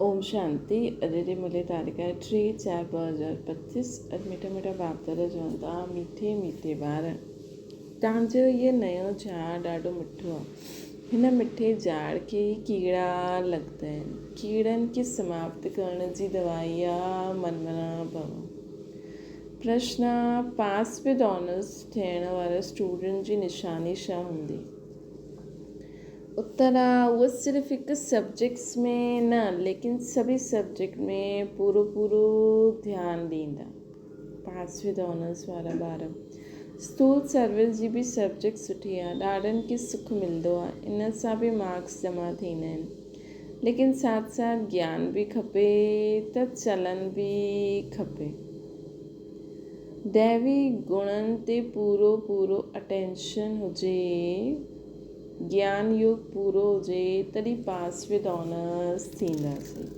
اوم شانتي اڄ جي ملي تاريخ آهي ٽي چار 2025 اڄ مٺا مٺا باپ دادا چون ٿا ميٺي ميٺي ٻار تان جو هيء نيو جھاڙ ڏاڍو مٺو آهي هن مٺي جھاڙ کي ئي ڪيڙا لڳندا آهن ڪيڙن کي سماپت ڪرڻ جي دوائي آ منمنا ڀو پرشن پاس ود آنرس ٿيڻ وارا اسٽوڊنٽ جي نشاني ڇا هوندي؟ اتر آ اهو صرف هڪ سبجيڪٽس ۾ نه ليڪن سڀئي سبجيڪٽ ۾ پورو پورو ڌيان ڏيندا پاس ود آنرس وارا ٻار اسڪول سروس جي به سبجيڪٽ سٺي آ ڏاڍن کي سک ملندو آ ان سان به مارڪس جمع ٿيندا آهن ليڪن ساٿ ساٿ گيان به کپي ته چلن به کپي ديوي گڻن تي پورو پورو اٽينشن هجي گيان يوگ پورو هجي تڏهن پاس ود آنرس ٿينداسين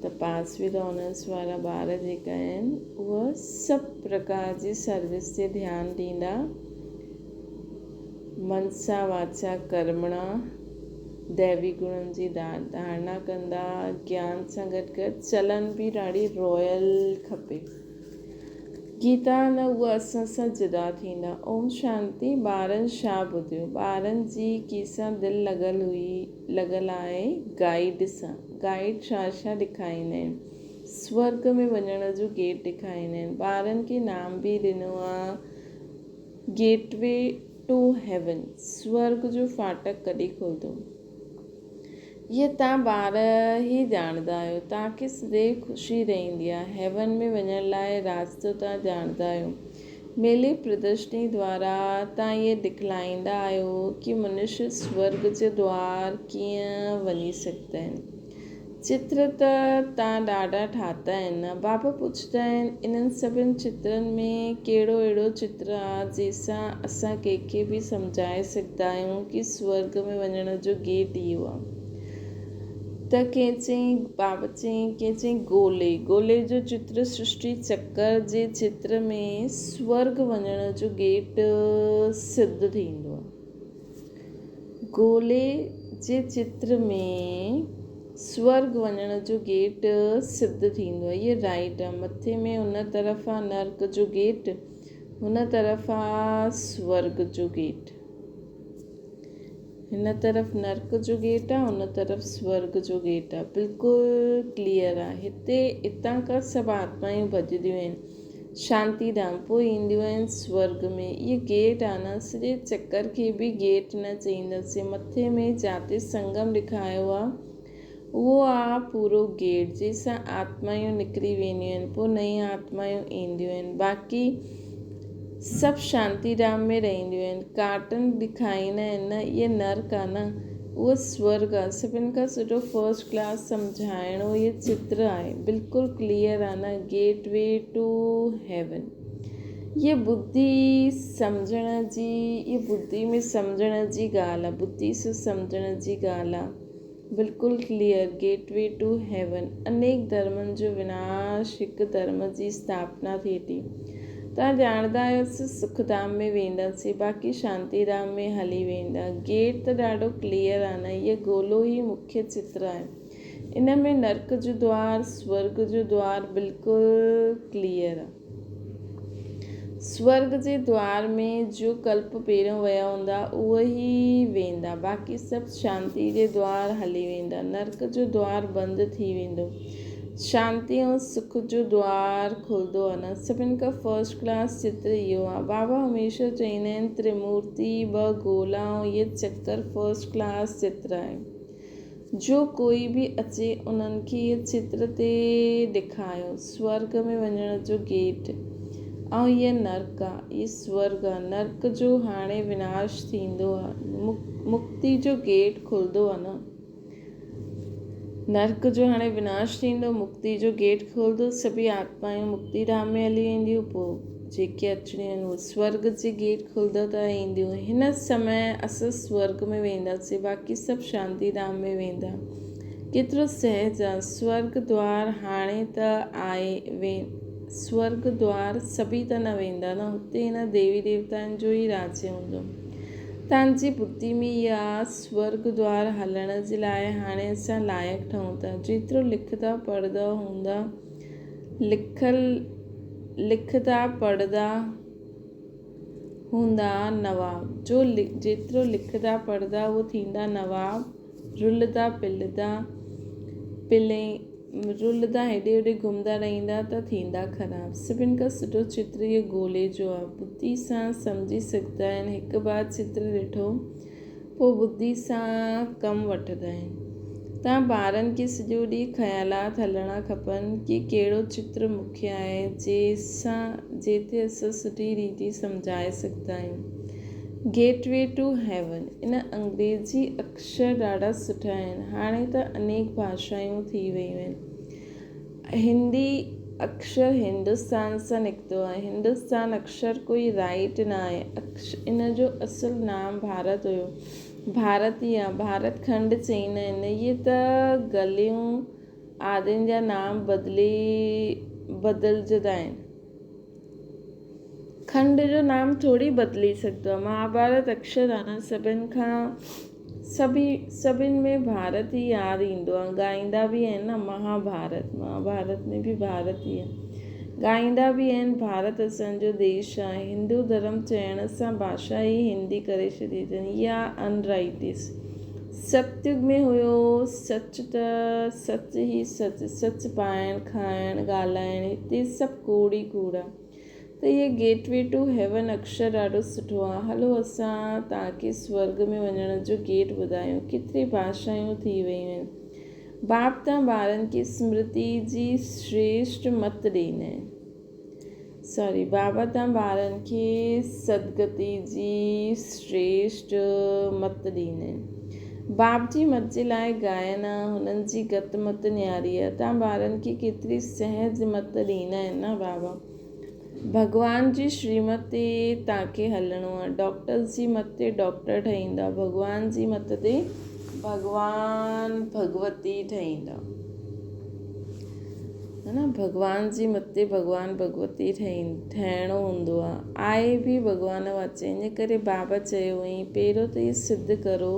ته پاس ود آنرس وارا ٻار جيڪا آهن اهي سڀ پرڪار جي سروس تي ڌيان ڏيندا منسا واچا ڪرمڻا ديوي گڻن جي ڌارڻا ڪندا گيان سان گڏ گڏ چلن به ڏاڍي رائل کپي گيتا نه اهي اسان سان جدا ٿيندا. اوم شانتي ٻارن ڇا ٻڌيو ٻارن جي ڪيسان دل لڳل هئي لڳل آهي گائيڊ سان گائيڊ ڇا ڇا ڏکائيندا آهن سورگ ۾ وڃڻ جو گيٽ ڏکائيندا آهن ٻارن کي نام به ڏنو آ گيٽ وي ٽو هيون سورگ جو ڦاٽڪ ڪڏهن کلندو. اهي توهان ٻار ئي ڄاڻندا آهيو. توهان کي سدائين خوشي رهندي آهي. هيون ۾ وڃڻ لاء راستو توهان ڄاڻندا آهيو. ميلي پردرشني دوارا توهان اهي ڏکلائيندا آهيو ڪي منشي سورڳ جي دوار ڪيئن وڃي سگهندا آهن. چتر ته توهان ڏاڍا ٺاتا آهن نه؟ بابا پڇندا آهن، انهن سڀن چترن ۾ ڪهڙو اهڙو چتر آ، جنهن سان اسان ڪنهن کي به سمجهائي سگهندا آهيون ڪي سورڳ ۾ وڃڻ جو گيٽ اهو آ؟ ته ڪنهن چيائين، بابا چيائين، ڪنهن چيائين گولي، گولي جو چتر سرشٽي چڪر جي چتر ۾ سورڳ وڃڻ جو گيٽ سڌ ٿيندو آ. گولي جي چتر ۾ سورڳ وڃڻ جو گيٽ سڌ ٿيندو آهي. اهي رائيٽ آهي. مٿي ۾ هن طرف آهي نرڪ جو گيٽ، هن طرف آهي سورڳ جو گيٽ. هن طرف نرڪ جو گيٽ آهي، هن طرف سورڳ جو گيٽ آهي. بلڪل ڪليئر آهي. هتي اتان کان سڀ آتمائون ڀڄنديون آهن. شانتي ڌام پوء اينديون آهن سورڳ ۾. اهي گيٽ آ نه، سڄي چڪر کي به گيٽ نه چئينداسين. مٿي ۾ جاتي سنگم ڏيکايو آ، اهو آ پورو گيٽ، جنهن سان آتمايون نڪري وينديون آهن، پوء نئين آتمايون اينديون آهن. باقي سڀ شانتي ڌام ۾ رهنديون آهن. ڪارٽن ڏيکائيندا آهن نه، اهي نرڪ آ نه. اهو سورڳ آ. سڀن کان سٺو فرسٽ ڪلاس سمجهائڻو هي چتر آهي. بلڪل ڪليئر آ نه گيٽ وي ٽو هيون. هي ٻڌي سمجهڻ جي هي ٻڌي ۾ سمجهڻ جي ڳالهه آ. ٻڌي سان سمجهڻ جي ڳالهه آ. بلڪل ڪليئر گيٽ وي ٽو هيون. انيڪ ڌرمن جو وناش هڪ ڌرم جي اسٿاپنا ٿئي ٿي. توهان ڄاڻندا آهيو اسين سک ڌام ۾ وينداسين باقي شانتي ڌام ۾ هلي ويندا. گيٽ ته ڏاڍو ڪليئر آهي نه هيء گولو ئي مکيه چتر آهي. ان ۾ نرڪ جو دوار سورڳ جو دوار بلڪل ڪليئر آهي. سورڳ جي دوار ۾ جو ڪلپ پهريون ويا هوندا اهي ئي ويندا باقي سڀ شانتي جي دوار هلي ويندا. نرڪ جو دوار بند ٿي ويندو. شانتي ۽ سک جو دوار کلندو آ نه. سڀن کان فرسٽ ڪلاس چتر اهو آ. بابا هميشه چئيندا آهن ترمورتي، ٻه گولا ۽ اهي چڪر فرسٽ ڪلاس چتر آهي. جو ڪوئي به اچي انهن کي اهي چتر تي ڏيکايو. سورڳ ۾ وڃڻ جو گيٽ ۽ اهي نرڪ آ. اهي سورڳ آ. نرڪ جو هاڻي وناش ٿيندو آ. مڪتي جو گيٽ کلندو آ نه. نرڪ جو هاڻي وناش ٿيندو، مڪتي جو گيٽ کلندو، سڀئي آتمائون مڪتي ڌام ۾ هلي وينديون، پوء جيڪي اچڻيون آهن اهي سورڳ جي گيٽ کلندو ته اينديون. هن سمي اسان سورڳ ۾ وينداسين، باقي سڀ شانتي ڌام ۾ ويندا. ڪيترو سهج آ، سورڳ دوار هاڻي ته آهي، سورڳ دوار سڀئي ته نه ويندا نه، هتي هن ديوي ديوتائن جو ئي راجيه هوندو. تان جي ٻڌي ۾ اها سورڳ دوار هلڻ جي لاء هاڻي اسان لائق ٺهون ٿا. جيترو لکندا پڙهندا هوندا لکل لکندا پڙهندا هوندا نواب جو جيترو لکندا پڙهندا اهو ٿيندا نواب رلندا پلندا پلي رلندا هيڏي هوڏي گهمندا رهندا ته ٿيندا خراب. سڀن کان سٺو چتر اهو گولي جو آهي. ٻڌي سان سمجهي سگهندا آهن. هڪ بار چتر ڏٺو پوء ٻڌي سان ڪم وٺندا آهن. تان ٻارن کي سڄو ڏينهن خيالات هلڻا کپن ڪي ڪهڙو چتر مکيه آهي جنهن سان جنهن تي اسان سٺي ريتي سمجهائي سگهندا آهيون. گيٽ وي ٽو هيون ان انگريزي اڪشر ڏاڍا سٺا آهن. هاڻي ته انيڪ ڀاشائون ٿي ويون آهن. هندي اڪشر هندستان سان نڪتو آهي. هندستان اڪشر ڪوئي رائيٽ نه آهي. ان جو اصل نام ڀارت هيو. ڀارت ئي آهي. ڀارت کنڊ چئيندا آهن. اهي ته گليون آدين جا نام بدلي بدلجندا آهن. کنڊ جو نام ٿوري بدلي سگهندو آهي. مهاڀارت اڪشر آهي نه سڀن کان سڀي سڀن ۾ ڀارت ئي ياد ايندو آهي ڳائيندا به آهن نه مهاڀارت مهاڀارت ۾ به ڀارت ئي آهي ڳائيندا به آهن ڀارت اسان جو ديش آهي هندو ڌرم چئڻ سان ڀاشا ئي هندي ڪري ڇڏي اٿن اها ان رائيٽ از ستيگ ۾ هيو سچ ته سچ ئي سچ سچ پائڻ کائڻ ڳالهائڻ هتي سڀ ڪوڙ ئي ڪوڙ آهي ته هيء گيٽ وي ٽو هيون اڪشر ڏاڍو سٺو آ. هلو اسان توهان کي سورڳ ۾ وڃڻ جو گيٽ ٻڌايون. ڪيتري ڀاشائون ٿي ويون آهن. باپ توهان ٻارن کي سمرتي جي شريشٽ مت ڏيندا آهن. سوري بابا توهان ٻارن کي سدگتي جي شريشٽ مت ڏيندا آهن. باپ جي مت جي لاء ڳائن آ. هنن جي گت مت نياري آ. توهان ٻارن کي ڪيتري سهج مت ڏيندا آهن نه بابا. ڀڳوان جي شريمت تي توهان کي هلڻو آهي. ڊاڪٽرس جي مت تي ڊاڪٽر ٺهيندا، ڀڳوان جي مت تي ڀڳوان ڀڳوتي ٺهيندا. ها نه ڀڳوان جي مت تي ڀڳوان ڀڳوتي ٺهڻو هوندو آهي. آهي به ڀڳوان واچي ان ڪري بابا چيو هئائين پهريون ته هي سڌ ڪرو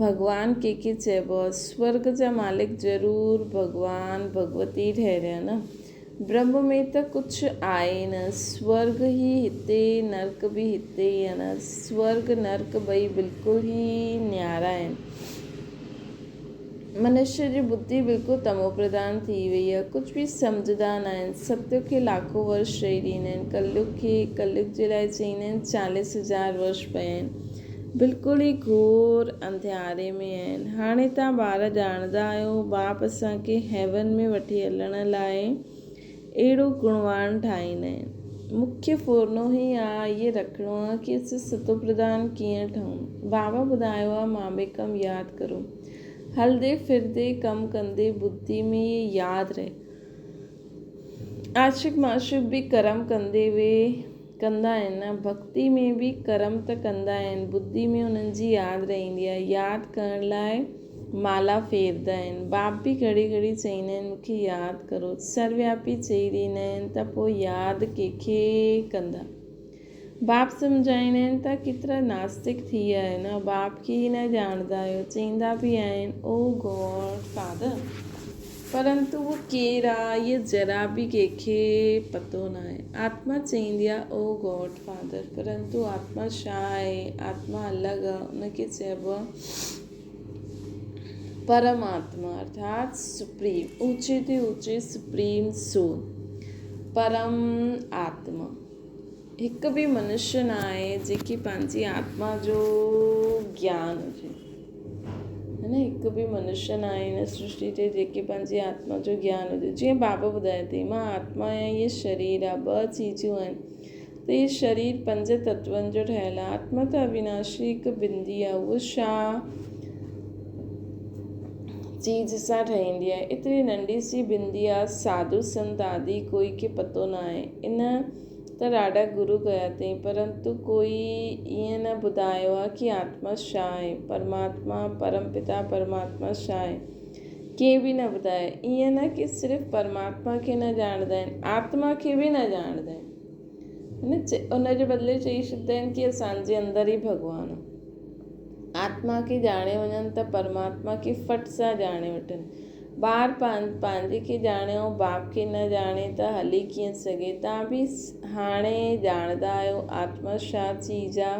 ڀڳوان ڪنهن کي چئبو آهي. سورڳ جا مالڪ ضرور ڀڳوان ڀڳوتي ٺهريا نه. برهم ۾ ته ڪجهه آهي نه، سورڳ ئي هتي، نرڪ به هتي ئي آهي نه، سورڳ نرڪ ٻئي بلڪل ئي نيارا آهن. منشيه جي ٻڌي بلڪل تموپرڌان ٿي وئي آهي، ڪجهه به سمجهندا نه آهن. ستيگ کي لاکو ورش چئي ڏيندا آهن، ڪليگ کي ڪليگ جي لاء چئيندا آهن چاليس هزار ورش پيا آهن. بلڪل ئي گهور انڌياري ۾ آهن. هاڻي توهان ٻار ڄاڻندا آهيو، باپ اسان کي هيون ۾ وٺي هلڻ لاء اهڙو گڻوان ٺاهيندا آهن. مکيه ڦورنو هي آ اهي رکڻو آ ڪي اسين ستوپرڌان ڪيئن ٺهون. بابا ٻڌايو آ ماميڪم ياد ڪرو. هلندي ڦرندي ڪم ڪندي ٻڌي ۾ اهي ياد رهي. عاشق معشوق به ڪرم ڪندي وي ڪندا آهن نه ڀڳتي ۾ به ڪرم ته ڪندا آهن ٻڌي ۾ انهن جي ياد رهندي آهي ياد ڪرڻ لاء مالا ڦيردا آهن باپ به گهڙي گهڙي چئيندا آهن مونکي ياد ڪرو سروياپي چئي ڏيندا آهن ته پوء ياد ڪنهن کي ڪندا باپ سمجهائيندا آهن ته ڪيترا ناستڪ ٿي ويا آهيو نه باپ کي ئي نه ڄاڻندا آهيو چئيندا به آهن او گاڊ فادر پرنتو اهو ڪير آ اهي ذرا به ڪنهن کي پتو ناهي آتما چئيندي آ او گاڊ فادر پرنتو آتما ڇا آهي آتما الڳ آ ان کي چئبو آ پرماتما ارٿات سپريم اوچي تي اوچي سپريم سول پرم آتما هڪ به منشيه نه آهي جيڪي پنهنجي آتما جو گيان هجي هي نه هڪ به منشيه نه آهي هن سرشٽي تي جيڪي پنهنجي آتما جو گيان هجي جيئن بابا ٻڌايو اٿئي مان آتما آهيان هي شرير آهي ٻه چيزون آهن ته هي شرير پنج تتون جو ٺهيل آهي آتما ته اويناشي هڪ بندي آهي اهو ڇا چيز سان ٺهندي آهي ايتري ننڍي سي بندي آهي ساڌو سنت آدي ڪوئي کي پتو نه آهي ان ته ڏاڍا گرو ڪيا اٿئين پرنتو ڪوئي ائين نه ٻڌايو آهي ڪي آتما ڇا آهي پرماتما پرم پتا پرماتما ڇا آهي ڪنهن به نه ٻڌايو ائين نه ڪي صرف پرماتما کي نه ڄاڻندا آهن آتما کي به نه ڄاڻندا آهن. ان جي بدلي چئي ڇڏيندا آهن ڪي اسان جي اندر ئي ڀڳوان آ. آتما کي ڄاڻي وڃن ته پرماتما کي ڦٽ سان ڄاڻي وٺن. ٻار پنهنجي کي ڄاڻي ۽ باپ کي نه ڄاڻي ته هلي ڪيئن سگهي. توهان به هاڻي ڄاڻندا آهيو آتما ڇا چيز آ،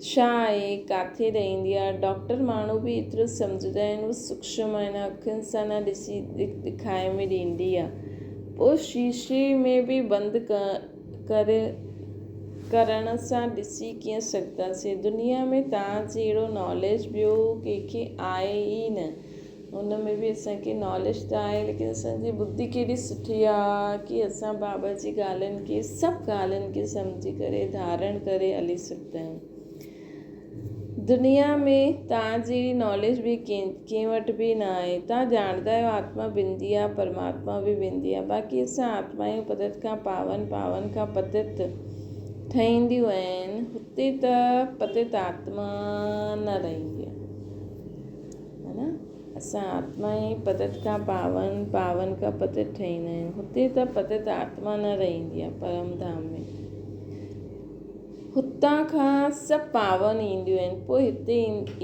ڇا آهي، ڪاٿي رهندي آ. ڊاڪٽر ماڻهو به ايترو سمجهندا آهن، هو سوڪشم آهن، اکين سان نه ڏسي ڏکائي ۾ ڏيندي آ. پوء شيشي ۾ به بند ڪري ڪرڻ سان ڏسي ڪيئن سگهنداسين. دنيا ۾ توهان جهڙو ناليج ٻيو ڪنهن کي آهي ئي نه. ان ۾ به اسان کي ناليج ته آهي ليڪن اسان جي ٻڌي ڪيڏي سٺي آ ڪي اسان بابا جي ڳالهين کي سڀ ڳالهين کي سمجهي ڪري ڌارڻ ڪري هلي سگهندا آهيون. دنيا ۾ توهان جهڙي ناليج ٻي ڪنهن وٽ به نه آهي. توهان ڄاڻندا آهيو آتما بندي آهي، پرماتما به بندي آهي. باقي اسان آتمائون پتت کان پاون، پاون کان پتت ٺهنديون آهن. هتي ته پتت آتما نه رهندي آهي. ها نه؟ اسان آتما ئي پتت کان پاون، پاون کان پتت ٺهيندا آهيون. هتي ته پتت آتما نه رهندي آهي پرم ڌام ۾. هتان کان سڀ پاون اينديون آهن، پوء هتي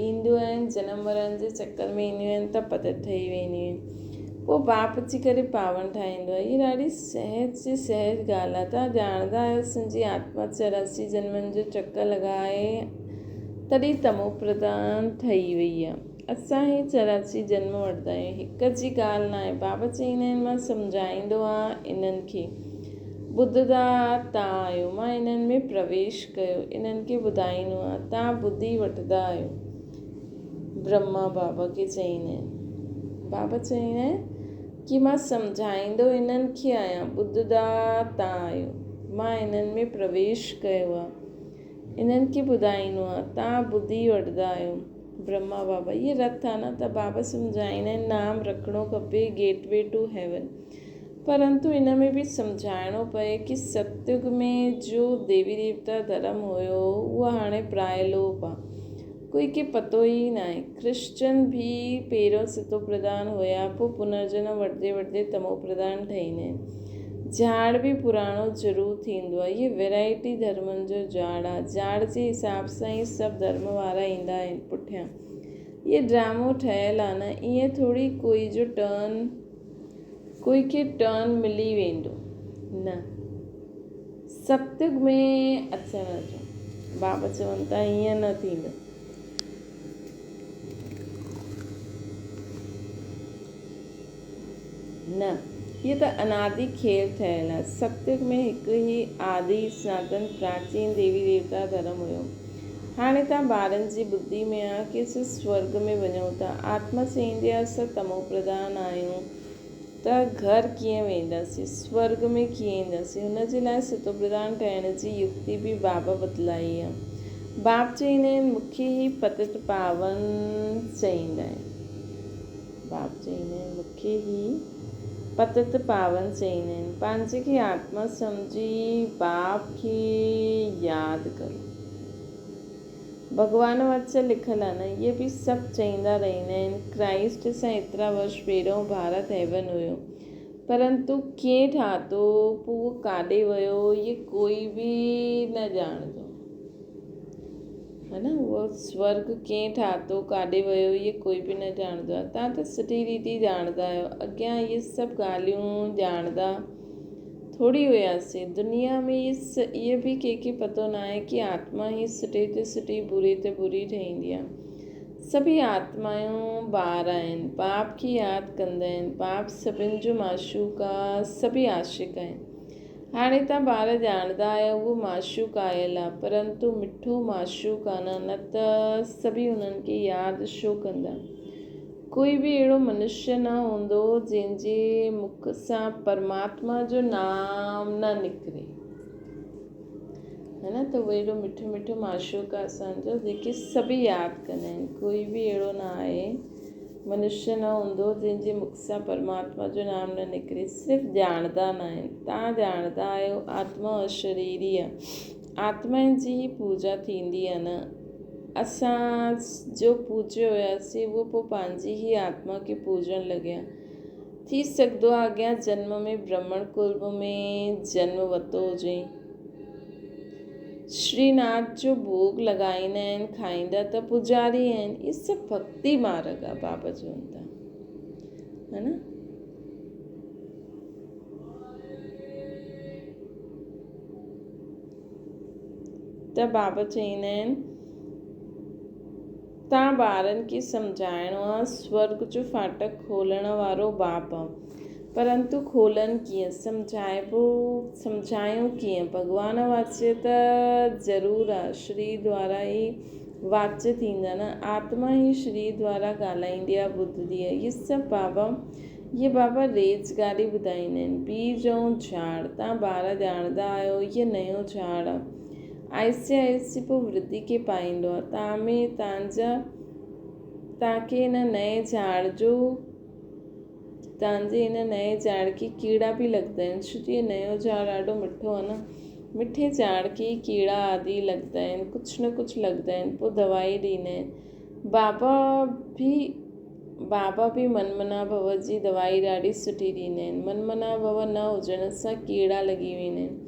اينديون آهن، جنم مرڻ جي چڪر ۾ اينديون آهن ته پتت ٺهي وينديون آهن. پوء باپ اچي ڪري پاون ٺاهيندو آهي. هيء ڏاڍي سهج سي سهج ڳالهه آهي. توهان ڄاڻندا آهيو سنجي آتما 84 جنمن جو چڪر لڳائي تڏهن تمو پرڌان ٺهي وئي آهي. اسان هي 84 جنم وٺندا آهيون. هڪ جي ڳالهه ناهي. بابا چئيندا آهن مان سمجهائيندو آهيان انهن کي. ٻڌندا تان آهيو. مان انهن ۾ پرويش ڪيو. انهن کي ٻڌائيندو آهيان. تان ٻڌي وٺندا آهيو. برهما بابا کي چئيندا آهن. بابا چئيندا آهن ڪي مان سمجهائيندو انهن کي آهيان. ٻڌندا تان آهيو. مان انهن ۾ پرويش ڪيو آهي. انهن کي ٻڌائيندو آهيان. تان ٻڌي وٺندا آهيو. برهما بابا هيء رٿ آهي نه ته بابا سمجهائيندا آهن نام رکڻو کپي گيٽ وي ٽو هيون. پرنتو ان ۾ به سمجهائڻو پئي ڪي ستيگ ۾ جو ديوي ديوتا ڌرم هيو اهو هاڻي پرائلوپ آ. ڪوئي کي پتو ئي ناهي. ڪرسچن به پهريون ستو پرڌان هيا پو پنرجنم وٺندي وٺندي تمو پرڌان ٺهيندا آهن. جهاڙ به پراڻو ضرور ٿيندو آ. هي ويرائٽي ڌرمن جو جهاڙ آ. جهاڙ جي حساب سان ئي سڀ ڌرم وارا ايندا آهن پٺيان. هي ڊرامو ٺهيل آ نه ائين ٿوري ڪوئي جو ٽرن ڪوئي کي ٽرن ملي ويندو نه ستيگ ۾ اچڻ جو بابا چون ٿا ائين نه ٿيندو. نه هيء ته انادي کيل ٺهيل آهي. ستيگ ۾ هڪ ئي آدي سناتن پراچين ديوي ديوتا ڌرم هيو. هاڻي توهان ٻارن جي ٻڌي ۾ آ ڪي اسين سورڳ ۾ وڃون ٿا. آتما چئيندي آ اسان تمو پرڌان آهيون ته گهر ڪيئن وينداسين، سورڳ ۾ ڪيئن اينداسين. هن جي لاء ستو پرڌان ٺهڻ جي يڪتي به بابا بتلائي آ. باپ چئيندا آهن مون کي هي پتت پاون چئيندا آهن. باپ چئيندا آهن مون کي هي پتت پاون چئيندا آهن. پنهنجي کي آتما سمجهي باپ کي ياد ڪرو. ڀڳوان وچ لکيل آهن. اهي به سڀ چئيندا رهندا آهن. ڪرائسٽ سان ايترا ورش پهريون ڀارت هيون هيو. پرنتو ڪيئن ٺاهتو، پوء اهو ڪاڏي ويو، اهي ڪوئي به نه ڄاڻندو. ها نه، اهو سورڳ ڪيئن ٺاهتو، ڪاڏي ويو، اهي ڪوئي به نه ڄاڻندو آهي. توهان ته سٺي ريتي ڄاڻندا آهيو. اڳيان اهي سڀ ڳالهيون ڄاڻندا ٿوري هياسين. دنيا ۾ اهي به ڪنهن کي پتو ناهي ڪي آتما ئي سٺي تي سٺي، بري تي بري ٺهندي آهي. سڀئي آتمائون ٻار آهن. باپ کي ياد ڪندا آهن. باپ سڀن جو معشوق آ، سڀئي عاشق آهن. هاڻي توهان ٻار ڄاڻندا آهيو اهو معشوق آيل آ، پرنتو مٺو معشوق آ نه، نه ته سڀئي انهن کي ياد ڇو ڪندا؟ ڪوئي به اهڙو منشيه نه هوندو جنهن جي مک سان پرماتما جو نام نه نڪري. ها نه ته اهو اهڙو مٺو مٺو معشوق آ اسان جو جيڪي سڀئي ياد ڪندا آهن. ڪوئي به اهڙو نه آهي منشيه نه هوندو جنهن جي مک سان پرماتما جو نام نه نڪري. صرف ڄاڻندا نه آهن. توهان ڄاڻندا آهيو آتما اشريري آ. آتمائن جي ئي پوڄا ٿيندي آ نه. اسان جو پوڄيو هياسين اهو پوء پنهنجي ئي آتما کي پوڄڻ لڳيا. ٿي سگهندو آ اڳيان جنم ۾ برهمڻ ڪلب ۾ جنم ورتو هجين. شري ناٿ جو ڀوڳ لڳائيندا آهن، کائيندا ته پوڄاري آهن. اهي سڀ ڀڳتي مارڳ آهي بابا چون ٿا. ها نه؟ ته بابا چئيندا آهن، تان ٻارن کي سمجهائڻو آ، سورڳ جو ڦاٽڪ کولڻ وارو باپ آ. پرنتو کولن ڪيئن؟ سمجهائبو، سمجهايون ڪيئن؟ ڀڳوان واچي ته ضرور آ، شرير دوارا ئي واچ ٿيندا نه. آتما ئي شرير دوارا ڳالهائيندي آ، ٻڌندي آ. اهي سڀ بابا، اهي بابا ريج گاڏي ٻڌائيندا آهن. بيج ۽ جهاڙ، تان ٻار ڄاڻندا آهيو، اهي نيو جهاڙ آ. آهستي آهستي پوء ورڌي کي پائيندو آ. تان ۾ تان جا، تان کي هن نئين جهاڙ جو، تان جي هن نئين جهاڙ کي ڪيڙا به لڳندا آهن. ڇو جو هي نيو جهاڙ ڏاڍو مٺو آ نه. مٺي جهاڙ کي ئي ڪيڙا آدي لڳندا آهن. ڪجهه نه ڪجهه لڳندا آهن. پوء دوائي ڏيندا آهن. بابا به بابا به من منا ڀو جي دوائي ڏاڍي سٺي ڏيندا آهن. من منا ڀو نه هجڻ سان ڪيڙا لڳي ويندا آهن.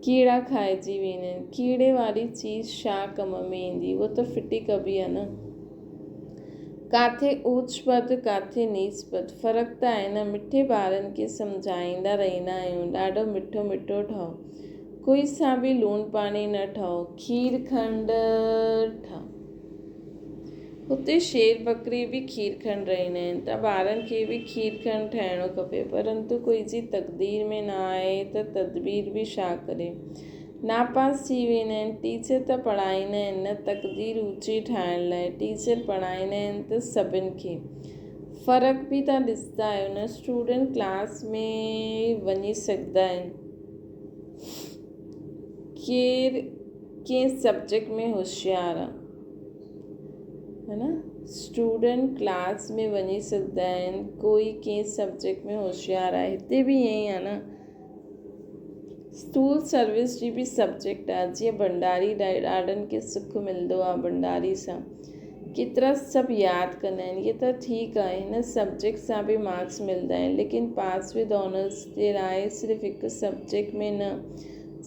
ڪيڙا کائجي ويندا آهن. ڪيڙي واري چيز ڇا ڪم ۾ ايندي؟ اهو ته ڦٽي ڪبي آهي نه. ڪاٿي اوچ پد ڪاٿي نيچ پد فرق ته آهي نه. مٺي ٻارن کي سمجهائيندا رهندا آهيون. ڏاڍو مٺو مٺو ٺهو. ڪوئي سان به لوڻ پاڻي نه ٺهو. کير کنڊ ٺهو. هتي شير ٻڪري به کير کنڊ رهندا آهن ته ٻارن کي به کير کنڊ ٺهڻو کپي پرنتو ڪوئي جي تقدير ۾ نه آهي ته تدبير به ڇا ڪري. ناپاس ٿي ويندا آهن. ٽيچر ته پڙهائيندا آهن نه تقدير اوچي ٺاهڻ لاء ٽيچر پڙهائيندا آهن ته سڀن کي. فرق به ته ڏسندا آهيو نه اسٽوڊنٽ ڪلاس ۾ وڃي سگهندا آهن. ڪير ڪنهن سبجيڪٽ ۾ هوشيار آ ها نه اسٽوڊنٽ ڪلاس ۾ وڃي سگهندا آهن ڪوئي ڪنهن سبجيڪٽ ۾ هوشيار آهي هتي به ائين ئي آ نه اسڪول سروس جي به سبجيڪٽ آ جيئن ڀنڊاري ڏاڍن کي سک ملندو آ ڀنڊاري سان ڪيترا سڀ ياد ڪندا آهن اهي ته ٺيڪ آهي هن سبجيڪٽ سان به مارڪس ملندا آهن ليڪن پاس ود آنرس جي لاء صرف هڪ سبجيڪٽ ۾ نه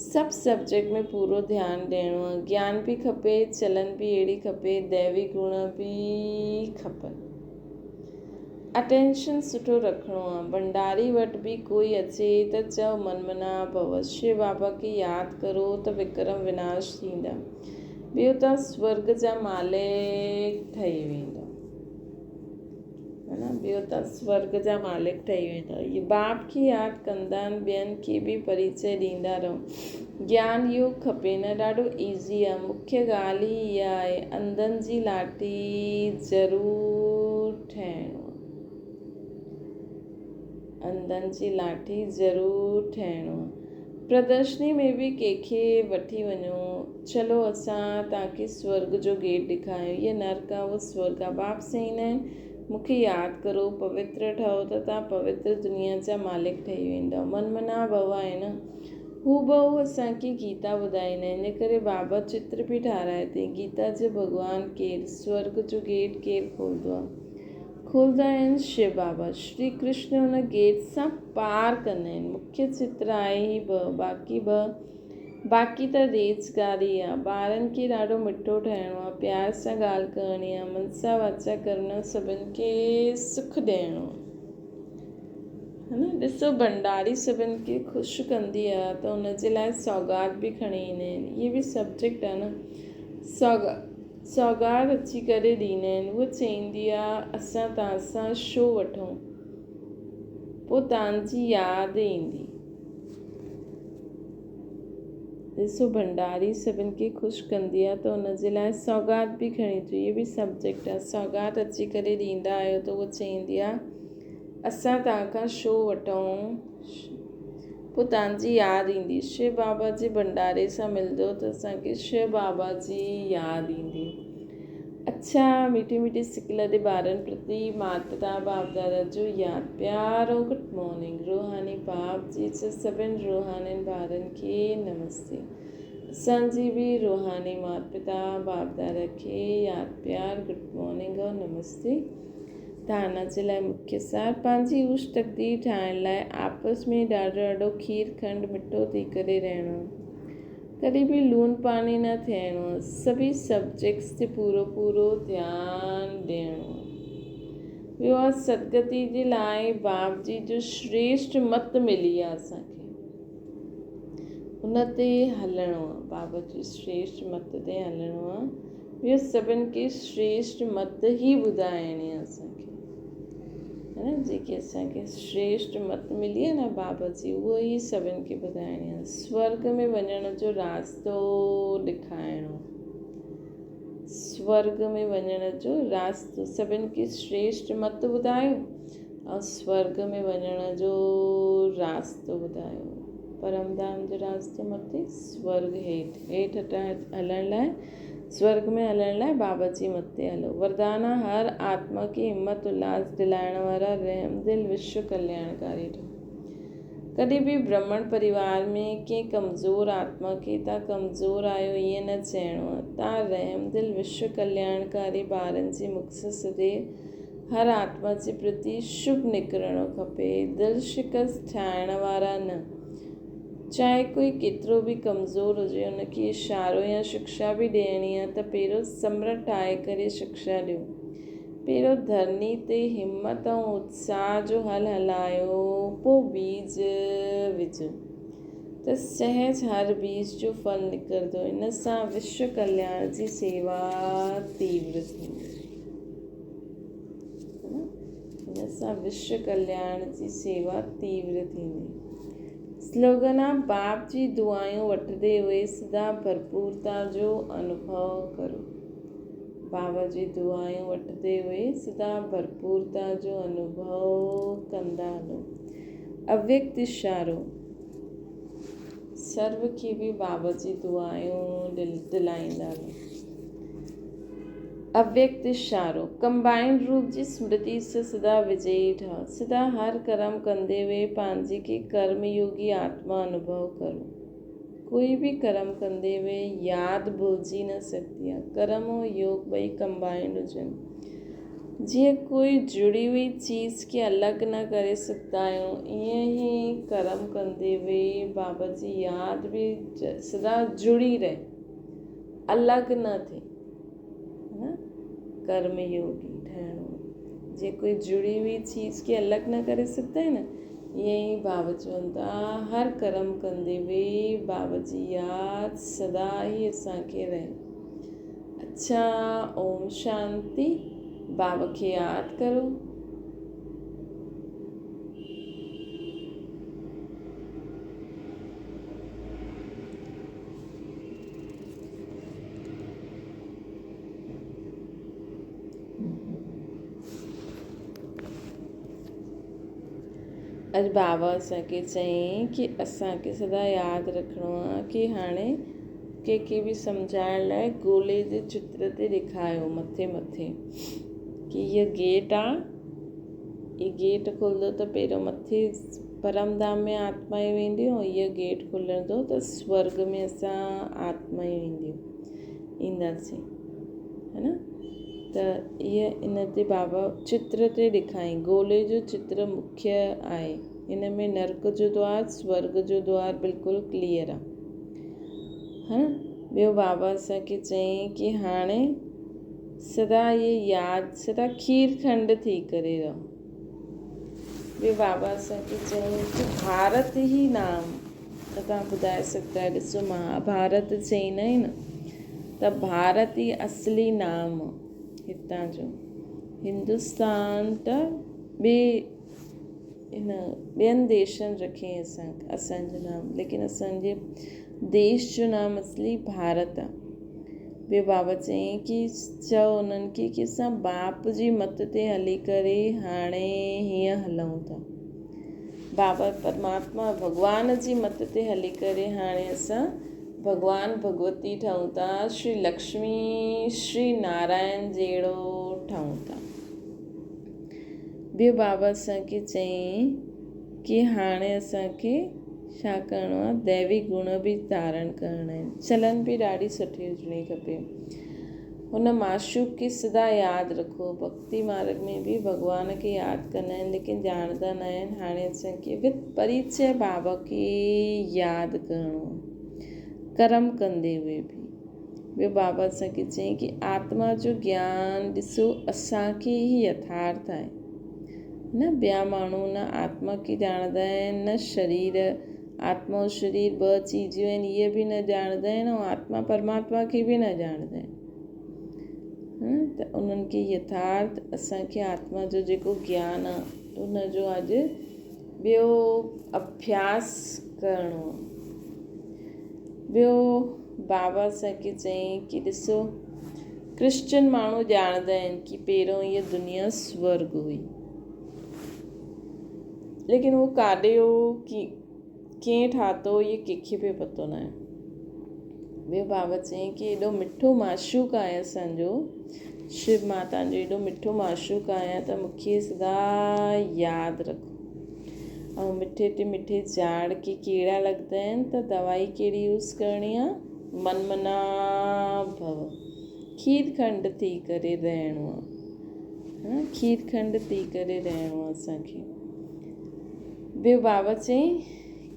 سڀ سبجيڪٽ ۾ پورو ڌيان ڏيڻو آهي گيان به کپي چلن به اهڙي کپي ديوي گڻ به کپن اٽينشن سٺو رکڻو آهي ڀنڊاري وٽ به ڪوئي اچي ته چئو من منا ڀو شو بابا کي ياد ڪرو ته وڪرم وناش ٿيندا ٻيو ته سورڳ جا مالڪ ٺهي ويندؤ. ها نه ٻيو ته سورڳ جا مالڪ ٺهي ويندؤ. اهي باپ کي ياد ڪندا آهن ٻين کي به پريچي ڏيندا رهو. گيان اهو کپي نه ڏاڍو ايزي آهي. مکيه ڳالهه ئي اها آهي انڌن جي لاٺي ضرور ٺهڻو آهي. انڌن جي لاٺي ضرور ٺهڻو آهي. پردرشني ۾ به ڪنهن کي وٺي وڃو. چلو اسان توهان کي سورڳ جو گيٽ ڏيکاريون. هيء نرڪ آ، اهو سورڳ آ. باپ سائين آهن، مون کي ياد ڪرو، پوتر ٺهو ته توهان پوتر دنيا جا مالڪ ٺهي ويندؤ. من منا ڀو آهي نه؟ هوبهو اسان کي گيتا ٻڌائيندا آهن. ان ڪري بابا چتر به ٺاهرايو اٿئي. گيتا جو ڀڳوان ڪير؟ سورڳ جو گيٽ ڪير کولندو آ؟ کولندا آهن شو بابا. شري ڪرشن ان گيٽ سان پار ڪندا آهن. مکيه چتر آهي هي ٻه، باقي ٻه باقي ته ريزگاري آ. ٻارن کي ڏاڍو مٺو ٺهڻو آ، پيار سان ڳالهه ڪرڻي آ، منسا واچا ڪرڻا، سڀن کي سک ڏيڻو آ. ها نه ڏسو ڀنڊاري سڀن کي خوش ڪندي آ ته ان جي لاء سوغات به کڻي ايندا آهن. اهي به سبجيڪٽ آ نه. سوغات اچي ڪري ڏيندا آهن. هوء چئيندي آ اسان توهان سان شو وٺون. پوء توهان جي ياد ايندي. ڏسو ڀنڊاري سڀن کي خوش ڪندي آ ته ان جي لاء سوغات به کڻي اچو. اهو به سبجيڪٽ آ. سوغات اچي ڪري ڏيندا آهيو ته هوء چئيندي آ اسان توهان کان شو وٺون. پوء توهان جي ياد ايندي. شو بابا جي ڀنڊاري سان ملندو ته اسان کي شو بابا جي ياد ايندي. اڇا ميٺي ميٺي سڪ لڌي ٻارن پرتي مات پتا باپ دادا جو ياد پيار ۽ گڊ مارننگ روحاني باپ جي اڇا سڀن روحانين ٻارن کي نمستي اسان جي به روحاني مات پتا باپ دادا کي ياد پيار گڊ مارننگ ۽ نمستي ڌارنا جي لاء مکيه سار پنهنجي اوچ تقدير ٺاهڻ لاء آپس ۾ ڏاڍو ڏاڍو کير کنڊ مٺو ٿي ڪري رهڻو. ڪڏهن به لوڻ پاڻي نه ٿيڻو آهي. سڀئي سبجيڪٽس تي پورو پورو ڌيان ڏيڻو آهي. ٻيو آهي سدگتي جي لاء باب جي جو شريشٽ مت ملي آهي اسان کي ان تي هلڻو آهي. باب جي شريشٽ مت تي هلڻو آهي. ٻيو سڀن کي شريشٽ مت ئي ٻڌائڻي آهي اسان کي ها نه جيڪي اسان کي شريشٽ مت ملي آهي نه بابا جي اهو ئي سڀن کي ٻڌائڻي آهي سورگ ۾ وڃڻ جو راستو ڏيکارڻو سورگ ۾ وڃڻ جو راستو سڀن کي شريشٽ مت ٻڌايو ۽ سورگ ۾ وڃڻ جو راستو ٻڌايو پرم ڌام جو راستو مٿي سورگ هيٺ هيٺ هلڻ لاء سورگ ۾ هلڻ لاء بابا جي مت تي هلو. وردان هر آتما کي همت الهاس دلائڻ وارا رحمدل وشو ڪلياڻڪاري ٺهو. ڪڏهن به برهمڻ پريوار ۾ ڪنهن ڪمزور آتما کي تان ڪمزور آهيو ائين نه چئڻو آهي. تان رحمدل وشو ڪلياڻڪاري ٻارن جي مک سان سديو هر آتما جي پرتي شڀ نڪرڻو کپي. دل شڪست ٺاهڻ وارا نه. چاهي ڪوئي ڪيترو به ڪمزور هجي ان کي اشارو يا شڪشا به ڏيڻي آ ته پهريون سمرٽ ٺاهي ڪري شڪشا ڏيو. پهريون ڌرڻي تي همت ۽ اتساهه جو هل هلايو پوء بيج وجهو ته سهج هر بيج جو ڦل نڪرندو. ان سان وشو ڪلياڻ جي سيوا تيور ٿيندي. ان سان وشو ڪلياڻ جي سيوا تيور ٿيندي. سلوگن آ باپ جي دعائون وٺندي هئي سدا ڀرپورتا جو انوڀو ڪرو. بابا جي دعائون وٺندي هئي سدا ڀرپورتا جو انوڀو ڪندا هلو. اويڪت اشارو، سرو کي به بابا جي دعائون دلائيندا هلو. اويڪت اشارو، ڪمبائنڊ روپ جي سمرتي سان سدا وجئي ٺهو. سدا هر ڪرم ڪندي هئي پنهنجي کي ڪرم يوگي آتما انوڀو ڪرو. ڪوئي به ڪرم ڪندي هئي ياد ڀلجي نه سگهندي آهي. ڪرم ۽ يوگ ٻئي ڪمبائنڊ هجن. جيئن ڪوئي جڙي هئي چيز کي الڳ نه ڪري سگهندا آهيون ائين ئي ڪرم ڪندي هئي بابا جي ياد به سدا جڙي رهي. الڳ نه ٿئي نه ڪرم يوگي ٺهڻو جيئن ڪوئي جڙي هئي چيز کي الڳ نه ڪري سگهندا آهن نه ائين ئي بابا چون ٿا هر ڪرم ڪندي به بابا جي ياد سدا ئي اسان کي رهي اڇا اوم شانتي بابا کي ياد ڪرو. اڄ بابا اسان کي چيائين ڪي اسان کي سدا ياد رکڻو آ ڪي هاڻي ڪنهن کي به سمجهائڻ لاء گولي جي چتر تي ڏيکايو مٿي مٿي ڪي هيء گيٽ آ هي گيٽ کلندو ته پهريون مٿي پرم ڌام ۾ آتمائون اينديون ۽ هيء گيٽ کلندو ته سورڳ ۾ اسان آتمائون اينديون اينداسين ها نه ته هيء ان تي بابا چتر تي ڏيکائين گولي جو چتر مکيه آهي ان ۾ نرڪ جو دوار سورڳ جو دوار بلڪل ڪليئر آ ها نه ٻيو بابا اسان کي چيائين ڪي هاڻي سدا هيء ياد سدا کير کنڊ ٿي ڪري رهو. ٻيو بابا اسان کي چيائين ڪه ڀارت ئي نام ته توهان ٻڌائي سگهندا آهيو ڏسو مهاڀارت چئيندا آهن نه ته ڀارت ئي اصلي نام هتان جو هندستان ته ٻي هن ٻين ديشن رکي اسان اسان جو نام ليڪن اسان جي ديش جو نام اصلي ڀارت آ. ٻيو بابا چيائين ڪي چئو انهن کي ڪي اسان باپ جي مت تي هلي ڪري هاڻي هيئن هلون ٿا. بابا پرماتما ڀڳوان جي مت تي هلي ڪري هاڻي اسان ڀڳوان ڀڳوتي ٺهون ٿا، شري لڪشمي شري نارائڻ جهڙو ٺهون ٿا. ٻيو بابا اسان کي چيائين ڪي هاڻي اسان کي ڇا ڪرڻو آهي ديوي گڻ به ڌارڻ ڪرڻا آهن چلن به ڏاڍي سٺي هجڻي کپي هن معشوق کي سدا ياد رکو ڀڪتي مارگ ۾ به ڀڳوان کي ياد ڪندا آهن ليڪن ڄاڻندا نه آهن هاڻي اسان کي وت پريچي بابا کي ياد ڪرڻو آهي. ڪرم ڪندي هئي به. ٻيو بابا اسان کي چيائين ڪي آتما جو گيان ڏسو اسان کي ئي يٿارٿ آهي. نه ٻيا ماڻهو نه آتما کي ڄاڻندا آهن نه شرير. آتما ۽ شرير ٻه چيزون آهن اهي به نه ڄاڻندا آهن ۽ آتما پرماتما کي به نه ڄاڻندا آهن. ته انهن کي يٿارٿ اسان کي آتما جو جيڪو گيان آهي ان جو اڄ ٻيو اڀياس ڪرڻو آهي. ٻيو بابا اسان کي چيائين ڪي ڏسو ڪرسچن ماڻهو ڄاڻندا آهن ڪي پهريون هيء دنيا سورگ هئي ليڪن اهو ڪاڏي هو ڪي ڪنهن ٺاتو اهي ڪنهن کي به پتو ناهي. ٻيو بابا چيائين ڪي ايڏو مٺو معشوق آهي اسان جو شو مان توهان جو ايڏو مٺو معشوق آهيان ته مون کي سدا ياد رکو ۽ مٺي تي مٺي جاڙ کي ڪيڙا لڳندا آهن ته دوائي ڪهڙي يوز ڪرڻي آهي من منا ڀو کير کنڊ ٿي ڪري رهڻو آهي کير کنڊ ٿي ڪري رهڻو آهي اسان کي. ٻيو بابا چيائين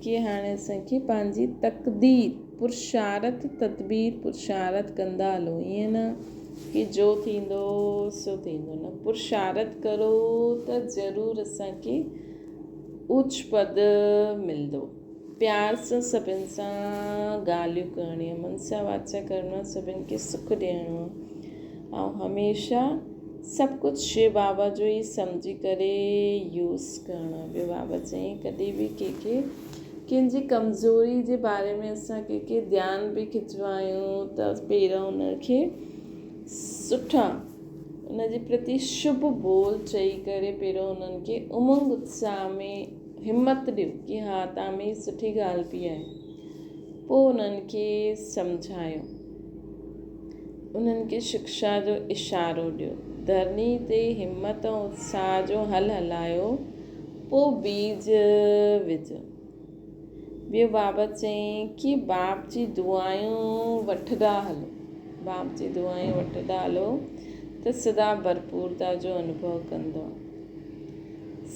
ڪي هاڻي اسان کي پنهنجي تقدير پرشارٿ تدبير پرشارٿ ڪندا هلو ائين نه ڪي جو ٿيندو سو ٿيندو نه پرشارٿ ڪرو ته ضرور اسان کي اوچ پد ملندو پيار سان سڀن سان ڳالهيون ڪرڻيون منسا واچا ڪرڻو سڀن کي سک ڏيڻو ۽ هميشه سڀ ڪجهه شو بابا جو ئي سمجهي ڪري يوز ڪرڻو. ٻيو بابا چيائين ڪڏهن به ڪنهن کي ڪنهن جي ڪمزوري جي باري ۾ اسان ڪنهن کي ڌيان به کچوايون ته پهريون ان کي سٺا ان جي پرتي شڀ بول چئي ڪري پهريون انهن کي امنگ اتساهه ۾ همت ڏيو ڪي ها توهان ۾ سٺي ڳالهه به آهي پوء انهن کي سمجهايو. انهن کي شڪشا جو اشارو ڏيو. ڌرڻي تي همت ۽ اتساهه جو هل هلايو، پوء بيج وجهو. ٻيو بابت چيائين ڪي باپ جي دعائون وٺندا هلو. باپ جي دعائون وٺندا هلو ته سدا ڀرپورتا جو انوڀو ڪندؤ.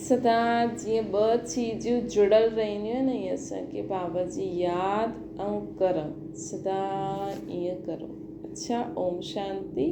سدا جيئن ٻه چيزون جڙيل رهنديون آهن ائين اسان کي بابا جي ياد ۽ ڪرم سدا ائين ڪرو. اڇا اوم شانتي.